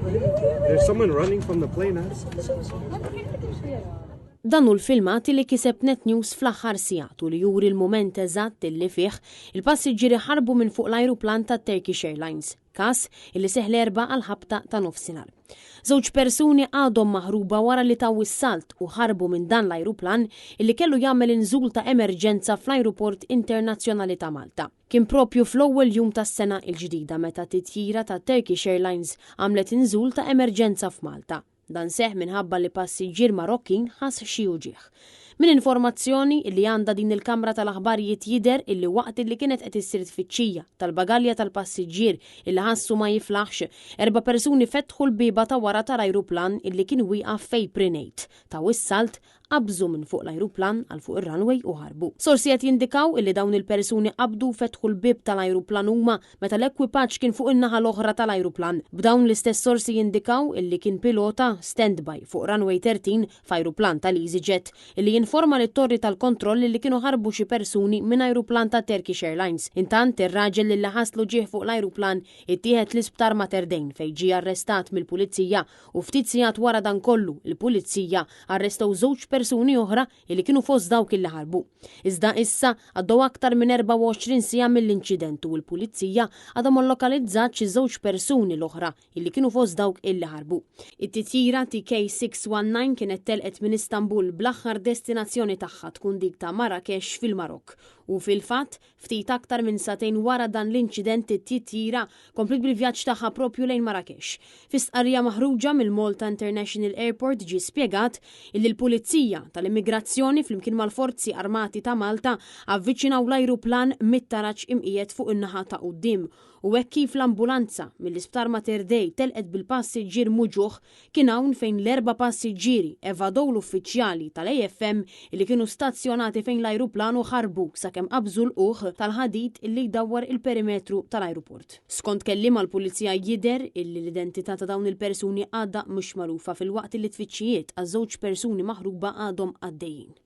There's someone running from the plane, huh? Dan hu l-filmat li kiseb Net News fl-aħħar sigħat u li juri l-mument eżatt illi fih il-passiġġieri ħarbu minn fuq l-ajruplan ta' Turkish Airlines, każ illi seħħ l-Erbgħa għall-ħabta ta' nofsinhar. Żewġ persuni għadhom maħruba wara li taw is-salt u ħarbu minn dan l-ajruplan illi kellu jagħmel inżul ta' emerġenza fl-Ajruport Internazzjonali ta' Malta. Kien proprju fl-ewwel jum tas-sena l-ġdida meta titjira ta' Turkish Airlines għamlet inżul ta' emerġenza f'Malta. Dan seħħ minħabba li passiġġier Marokkin ħass xi uġigħ. Minn informazzjoni li għandha din il-kamra tal-aħbarijiet jidher illi waqt illi kienet qed issir tfittxija tal-bagalja tal-passiġġier illi ħassu ma jiflaħx, erba' persuni fetħu l-bieba ta' wara tal-ajruplan illi kien wieqaf f'Apron 8, taw is-salt qabżu minn fuq l-ajruplan għal fuq ir-runway u ħarbu. Sorsi qed jindikaw illi dawn il-persuni qabdu u fetħu l-bieb tal-ajruplan huma meta l-ekwipaġġ kien fuq in-naħa l-oħra tal-ajruplan. B'dawn l-istess sorsi jindikaw illi kien pilota stand-by fuq runway 13 f'ajruplan tal-EasyJet illi informa lit-torri tal-kontroll illi kienu ħarbu xi persuni minn ajruplan ta' Turkish Airlines. Intant, ir-raġel illi ħass l-uġigħ fuq l-ajruplan ittieħed l-isptar Mater Dei fejn ġie arrestat mill-Pulizija U ftit sigħat wara dan kollu, il-Pulizija arrestaw żewġ persuni oħra illi kienu fost dawk illi ħarbu. Iżda issa għaddew aktar minn 24 siegħa mill-inċident u l-Pulizija għadha ma llokalizzatx iż-żewġ persuni l-oħra illi kienu fost dawk illi ħarbu. It-titjira TK619 kienet telqet minn Istanbul bl-aħħar destinazzjoni tagħha tkun dik ta' Marrakesh fil-Marokk u fil-fatt Ftit aktar minn sagħtejn wara dan l-inċident it-titjira kompliet bil-vjaġġ tagħha proprju lejn Marrakesh. Fi stqarrija maħruġa mill-Malta International Airport ġie spjegat illi l-Pulizija tal-Immigrazzjoni flimkien mal-Forzi Armati ta' Malta avviċinaw l-ajruplan mit-taraġ imqiegħed fuq in-naħa ta' quddiem u hekk kif l-ambulanza mill-Isptar Mater Dei telqet bil-passiġġier muġugħ Kien hawn fejn l-erba' passiġġieri evadow l-uffiċjali tal-AFM li kienu stazzjonati fejn l-ajruplan u ħarbu sakemm qabżu l-qugħ tal-ħadid li jdawwar il-perimetru tal-ajruport. Skont kelliem għall-Pulizija jidher illi l-identità ta' dawn il-persuni għadha mhux magħrufa filwaqt illi t-tfittxijiet għaż-żewġ persuni maħruba għadhom għaddejjin.